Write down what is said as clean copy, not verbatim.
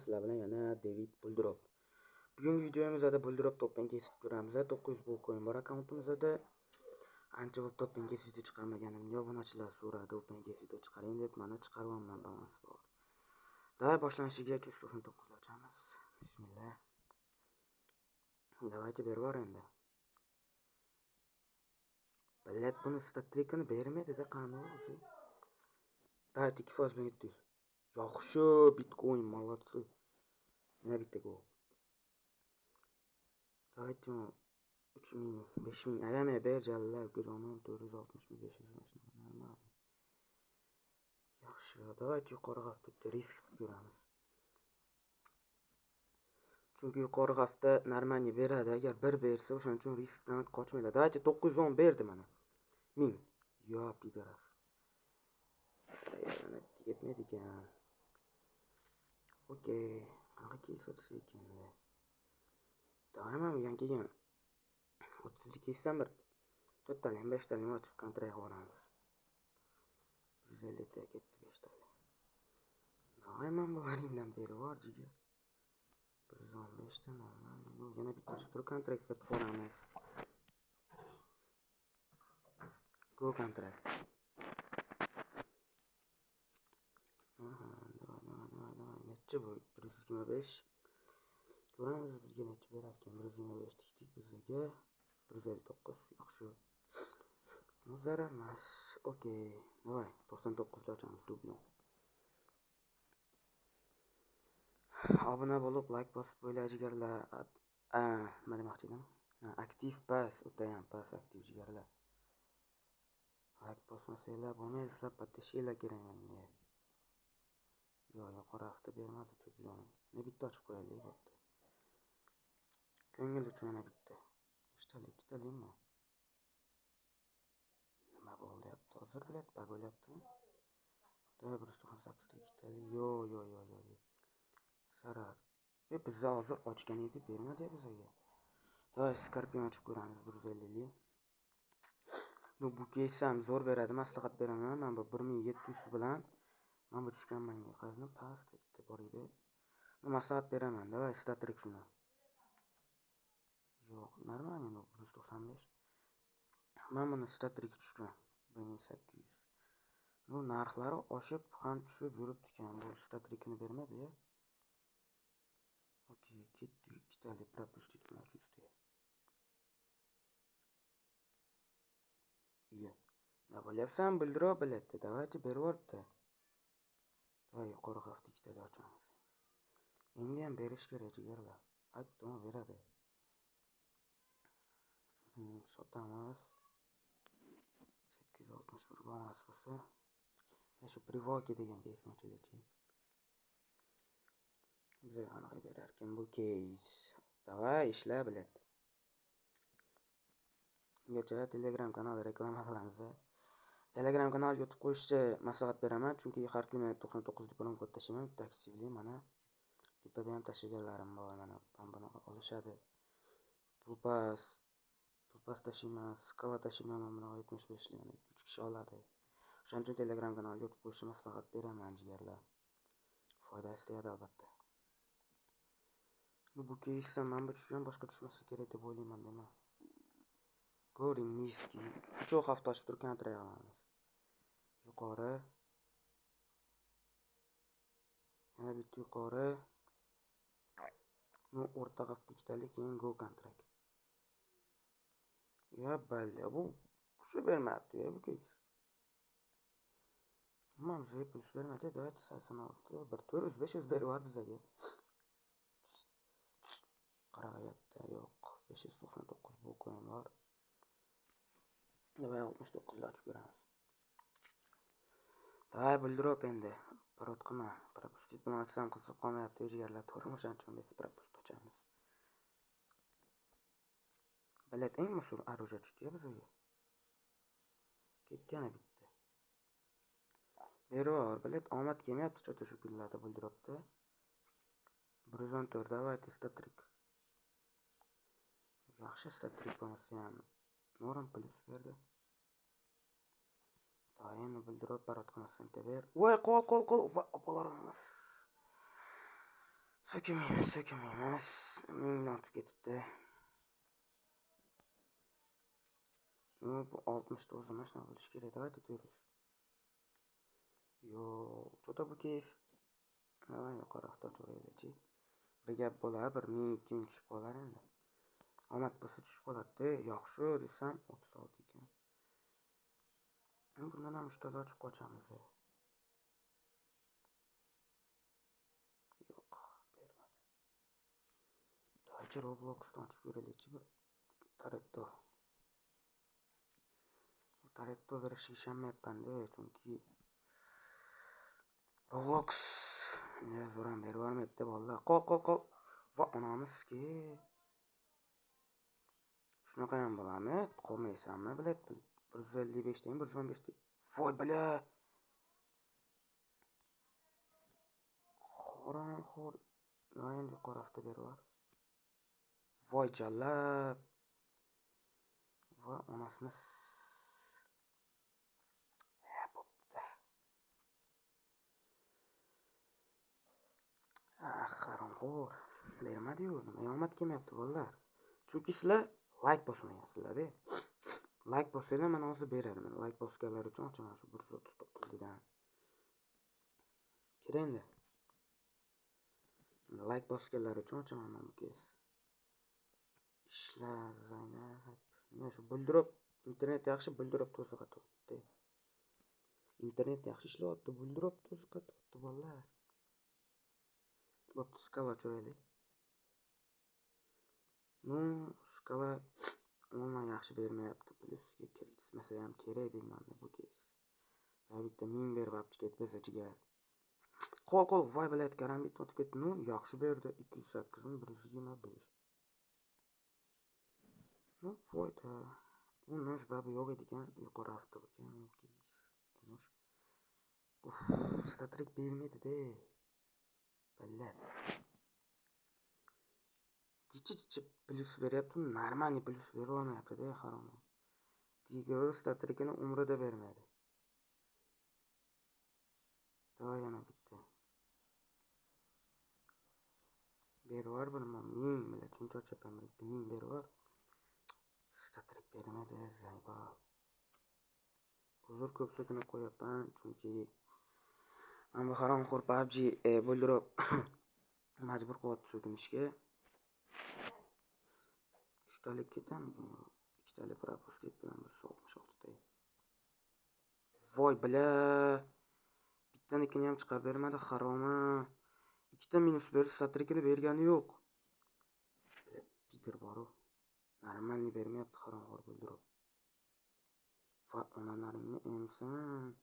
Sizlar bilan yana David Bulldrop. Bugungi videomizda Bulldrop topdan kesib ko'ramiz. 900 coin bor akkauntimizda. Ancha bo'lib topdan kesib video chiqarmaganimga obunachilar so'radi, open case video chiqaring deb, mana chiqaryapman, balans bor. Давай boshlanishiga 399 ochamiz. Bismillah. Давайте berib yubor endi. Блять, buni statrikini bermaydi-da, qani o'zi. Давайте 2% bilan 700. Yaxshi, bitcoin, молодцы. Yana bitta gol. Давайте 3000, 5000 ayamay ber jalla, ukajonim, 460 ming, 500 ming shunaqa normal. Yaxshi, давайте yuqori hafta bitta risk qilib ko'ramiz. Chunki yuqori hafta нормальный beradi, agar bir bersa, o'shaning uchun riskdan qochmanglar. Давайте 910 berdi mana. 1000. Yo, пидорас. Yana bitta ketmaydi ekan. Okey, qanaqa keys ochsa ekan endi? Давай mana bugun keyin 30 keysdan bir 4 talik, 5 talik ochib kontrakt qilib yuboramiz. 150 ta ketdi 5 talik. Давай mana bularringdan berib yubor, jigar. 115 ta normal. Yana bitta ochib turib kontrakt kiritib yuboramiz. Go kontrakt. Aha, давай, давай, давай, давай. Necha bu? 125. Ko'ramiz bizga necha berar ekan. 125 tikdik bizga. 159 yaxshi. Ну, zarar emas. Okey, давай 99 ta ochamiz dublon. Obuna bo'lib, like bosib qo'yinglar jigarlar. Nima demoqchi edim? Aktiv pas, o'tayam pas aktiv jigarlar. Like bosmasanglar bo'lmaydi, sizlar podpishinglar kerak menga. Yo'q, yuqori hafta bermadi dublon. Yana bitta ochib qo'yaylik, bo'pti. Ko'ngil uchun yana bitta. Uchtalik, ikkitalikmi? Nima bo'lyapti? Hozir bilat bug bo'lyaptimi? Давай 198 ta ikkitalik. Yo, yo, yo, yo, yo. Zarar. Biza hozir ochgan edi, bermadi bizga. Давай Scorpion ochib ko'ramiz 150 lik. Ну, bu keys ham zo'r beradi, maslahat beraman. Men bu 1700 bilan men bu tushgan menga qazni past bitta bor edi. Ну, maslahat beraman. Давай statrik shuni. Yo'q, нормально, ну 195. Men buni statrik tushgan 1800. Ну, narxlari oshib ham tushib yuribdi ekan. Bu statrikini bermadi-ya. Okey, ketdi ikkitalik propustить bilan 300 ta. Iya. Nima bo'lyapsan, Bulldrop, блядь? Давайте berib yuboribdi. Давай yuqori hafta ikkitalik ochamiz. Endi ham berish kerak, jigarlar. Aytdim, beradi. Sotamiz. 861 balans bo'lsa, mana shu Privoki degan keysni ochaylikchi. Bizga qanaqa berar ekan bu keys? Давай ishla, блядь. Ungacha Telegram kanali reklama qilamiz. Telegram kanaliga o'tib qo'yishni maslahat beraman, chunki har kuni 99 diplom kod tashlayman, bitta aktivli mana tepada ham tashlaganlarim bor, mana bunaqa olishadi. Pulpas, pulpas tashlayman, skala tashlayman, mana bunaqa 75 lik mana 3 kishi oladi. O'shaning uchun Telegram kanaliga o'tib qo'yishni maslahat beraman, jigarlar. Foydasi tegadi albatta. Bu keysdan mana bu tushgan, boshqa tushmasa kerak deb o'ylayman, deyman. Goring nizkiy. 3 hafta ochib turib kontrakt qilamiz. Yuqori. Yana bitta yuqori. Ну, o'rta hafta ikkitalik, keyin go kontrakt. Ya balla, bu shu bermayapti ya bu keys. Umuman bizga pul bermadi. Давайте 86 bir 400 500 berib yubor bizga. Qarag'ayotda yo'q. 599 bu coin bor. Давай 69 ochib ko'ramiz. Давай Bulldrop endi. Parod qilma. Propustить bilan ochsam qiziq qolmayapti, jigarlar, to'g'rimi? O'shaning uchun biz propust ochamiz. Блять, eng musul оружие tushdi bizga. Ketdi yana bitta. Berib, блять, omad kelmayapti cho'ta shu kunlarda Bulldropda. 114, давайте statrik. Yaxshi statrik bo'lmasa ham norm plyus berdi. Давай endi Bulldrop parod qilmasdan bitta ber. Voy, qol, qol, qol. Va, opalarimiz. So'kinmaymiz, so'kinmaymiz. 1000 dan ortib ketibdi. Ну, bu 60 ta o'zi mana shunaqa bo'lishi kerak. Давайте 400. Yo'q, что-то bu keys. Давай yuqori ochaveraylikchi. Bir gap bo'lar, bir 1000 2000 tushib qolar endi. Omad bo'lsa tushib qoladi-da. Yaxshi desam 36 ekan. Bundan ham 3 ta ochib qochamiz. Yo'q, bermadi. Давайте Robloxdan ochib ko'raylikchi bir Toretto. Toretto berishiga ishonmayapman-da, chunki Roblox zo'r ham berib yubormaydi bolalar. Qol, qol, qol. Va onamizki. Shunaqa ham bo'ladimi? Qolmaysanmi, bilet? 155 deng, 115 deng. Voy bala. Haromxo'r. Endi yuqori avto berib yubor. Voy jallab. Va onasini bo'pti. Ah, haromxo'r. Bermadi-yu, nima omad kelmayapti bolalar. Chunki sizlar like bosmayapsizlar-da. Like bossanglar mana hozir beradi. Mana like bosganlar uchun ochaman shu 139 dan. Kerak endi. Like bosganlar uchun ochaman mana bu keys. Ishla Zaynab. Nima shu buldirib, internet yaxshi buldirib to'zi qatyapti. Internet yaxshi ishlayapti, buldirib to'zi qatyapti bolalar. Bo'pti, skala ochaveraylik. Ну, skala umuman yaxshi bermayapti. Plyusga kiritmasa ham kerak deyman bu keys. Bitta 1000 berib olib ketmasa jigar. Qol, qol, voy блядь, karambit o'tib ketdi. Ну, yaxshi berdi. 208 125. Ну, foyda. U nosh babi yo'q edi ekan, yuqori avto ekan u keys. Nosh. Uf, StatTrak bermaydi-da. Блядь. Jichi-jichi plyus beryapti, нормальный plyus bera olmayapti-da harom. Deagle StatTrakini umrida bermaydi. Давай yana bitta. Berib yubor buni, 1000 bilan shuncha ochaman, bitta 1000 berib yubor. StatTrak bermaydi, zaybal. Uzr ko'p so'kinib qo'yapman, chunki mana bu haromxo'r PUBG bo'ldirib majbur qilyapti so'kinishga. 3 talik ketamikin? 2 talik пропустить bilan 166 ta. Voy бля. Bittanikini ham chiqarib bermadi, haromi. Ikkita minus berdi, StatTrakini bergani yo'q. Piter boru. Нормальный bermayapti haromxo'r bo'ldirib. Va onalaringni emsin.